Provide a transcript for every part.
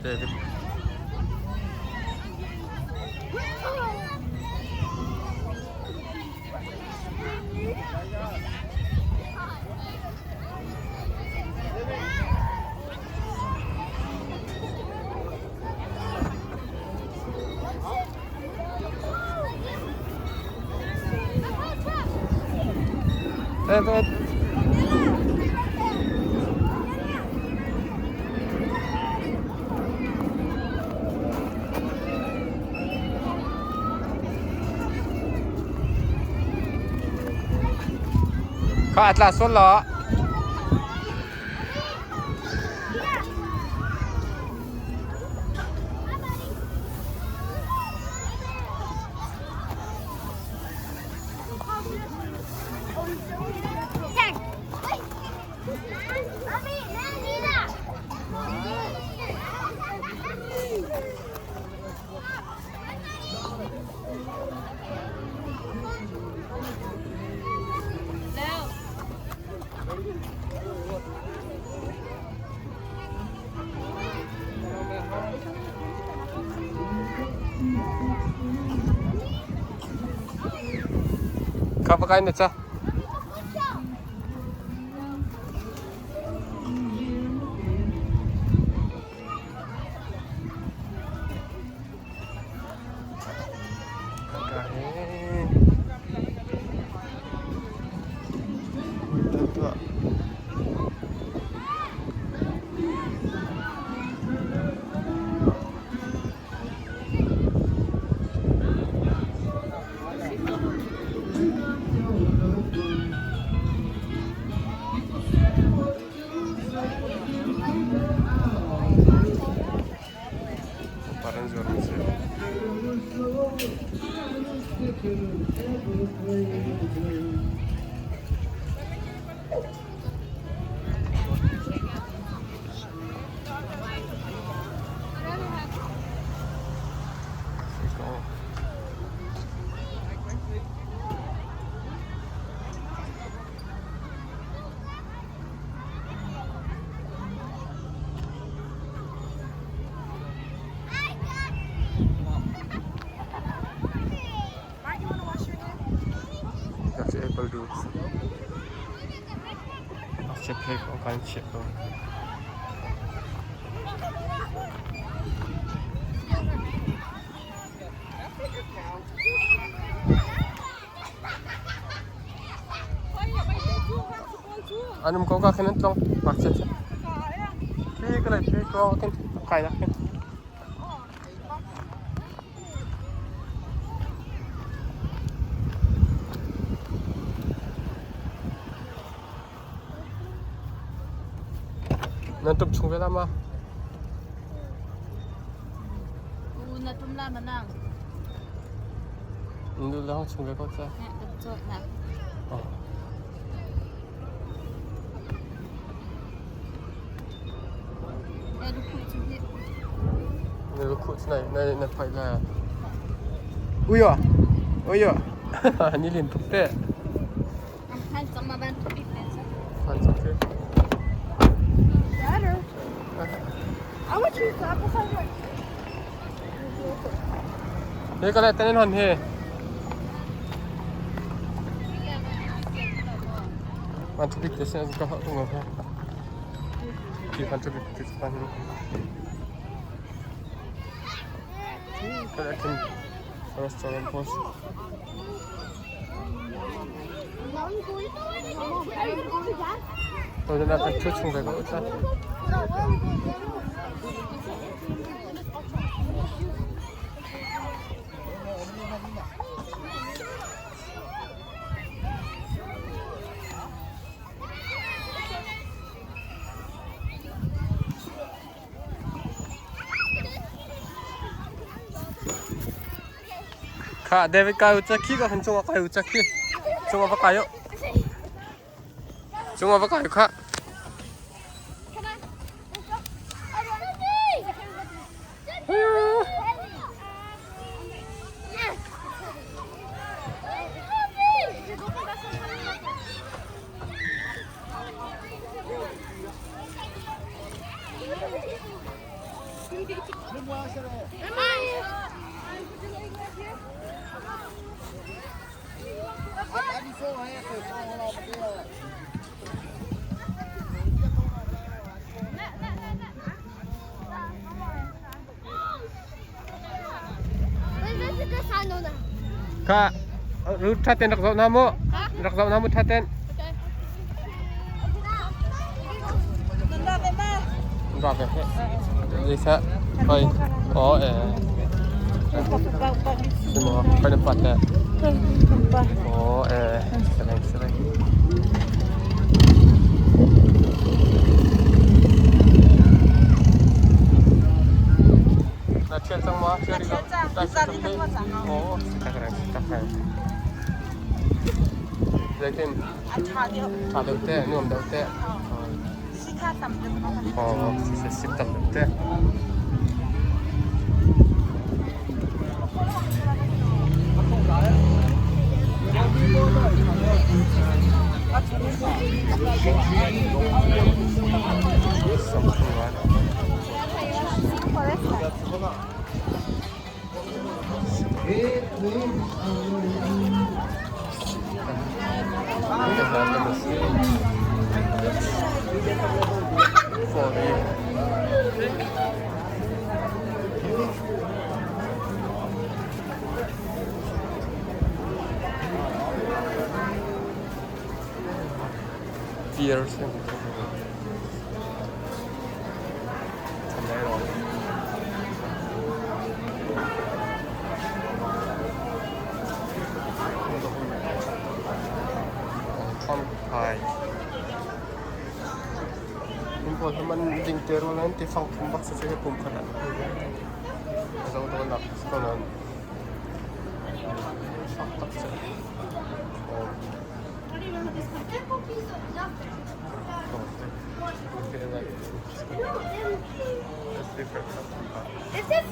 David. David. Kha a tla sual lo. Kha va kai na cha. Pangpar an zuar mi si. That's apple dudes. Chip ko kan chip ko. Anum ko ka khin tlong pak chet. Khi ka lai khi ko khin kai na khin. Nan tum chung ve la ma? U na tum la ma nang. Nu la chung ve ko cha. Oh. Na lu khuh nai nai na phai la. Uyo. Uyo. Ni lin tuk te. Phan chak te. He ka le tanin hon he. Man thubik te sin ka tung ha. Ki man thubik te pan. Ka le kin restaurant post. Tôi đã phải chút chung về gỗ cha. Kha David kai u khi ka han chunga kai u khi chunga va kai u chunga va kai kha. Kha ru thaten rak zoh na mu. Rak zoh na mu thaten. Ra ve he. Lisa khoi o e. Simo khoi na pat te. O e sereng sereng. Na thial cang ma? Thial thial cang. Zan in na tuah cang. Oh, tak reng, tak reng. Zeitin? A ṭha deuh. Ṭha deuh te, nuam deuh te. Si kha tam deuh. Oh, si si sik tam deuh te. Beer Thawngphai. In pawl hi man ding te rual an ti fang thum bak si hi pum khat ah. Zo do nak konon. Fak tak se. Is this?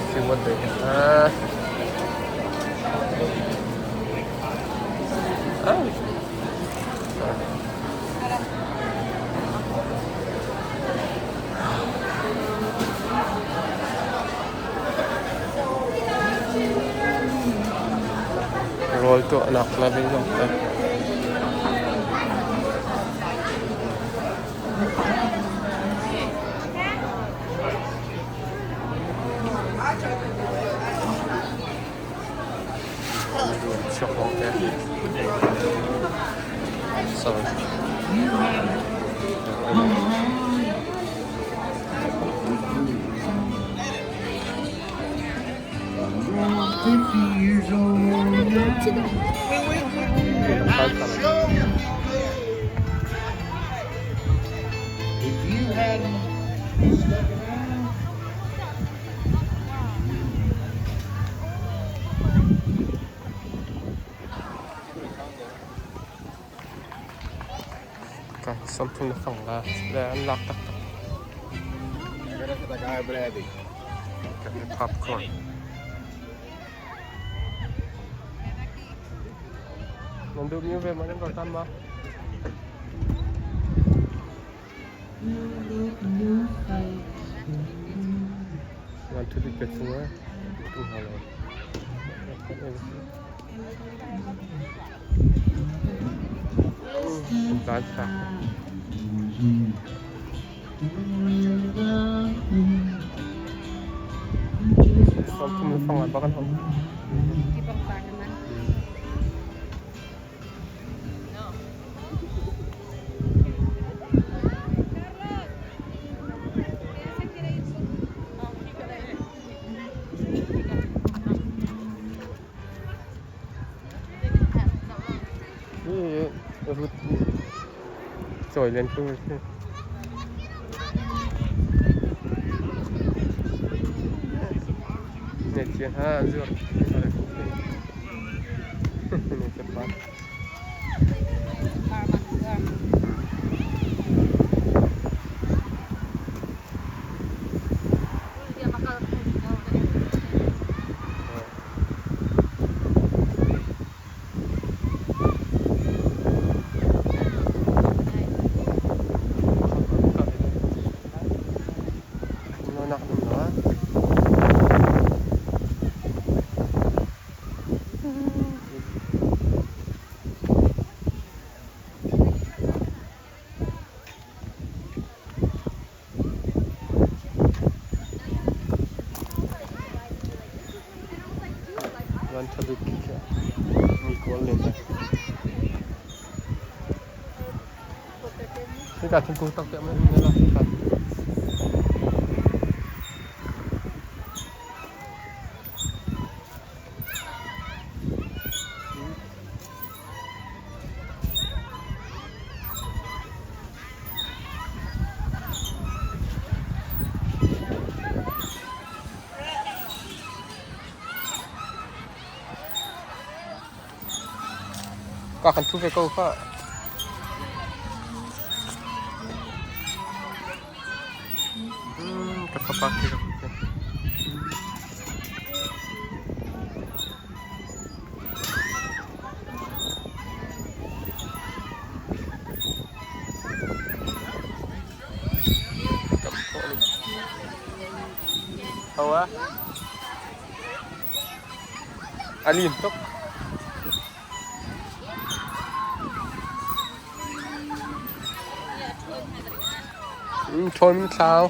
See what they have. Oh. Sorry. Rawl tuahnak le zeizong te. Chuak lawng te. Sorry. Ka 30 na fang la le an lak taktak. Popcorn. Nan duh mi ve ma nan rak tan ma? Ngan thu bik pe chung eh. Tu ha lo. Tan sa. 30 na fang bak an hom. Cawi len tu si. Ne chia ha zuar. Ne cepat. nak um lo. Van ṭha bik khi mi kawl len lai. Hika thingkung tak tiah man na la hika. Ka kan ṭhu ve ko kha. Ka fapa khi ka Hawa. A lim tuk. Ṭhawn min thlau.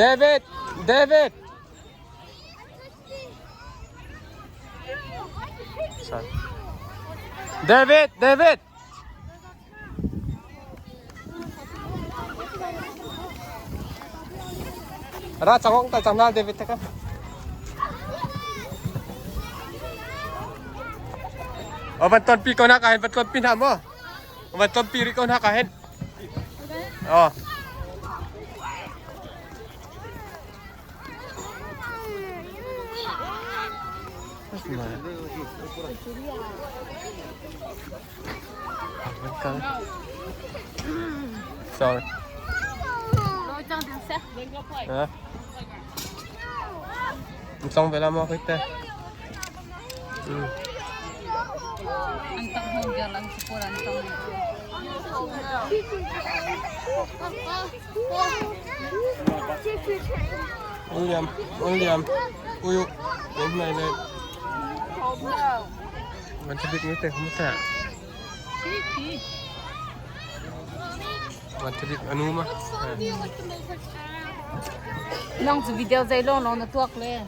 David! David! David! David! Ra changong ta chang na David ta ka. O van ton pi ko na ka hen van ton pi na mo. Van ton pi ri ko na ka hen. O. Sorry. Hả? Xong về làm cái tên. Ừ. William, William, Uyu, đến này lên. Mình sẽ biết như thế không thể. Mình sẽ biết anu mà. Nong chu video zai long long na tuak le.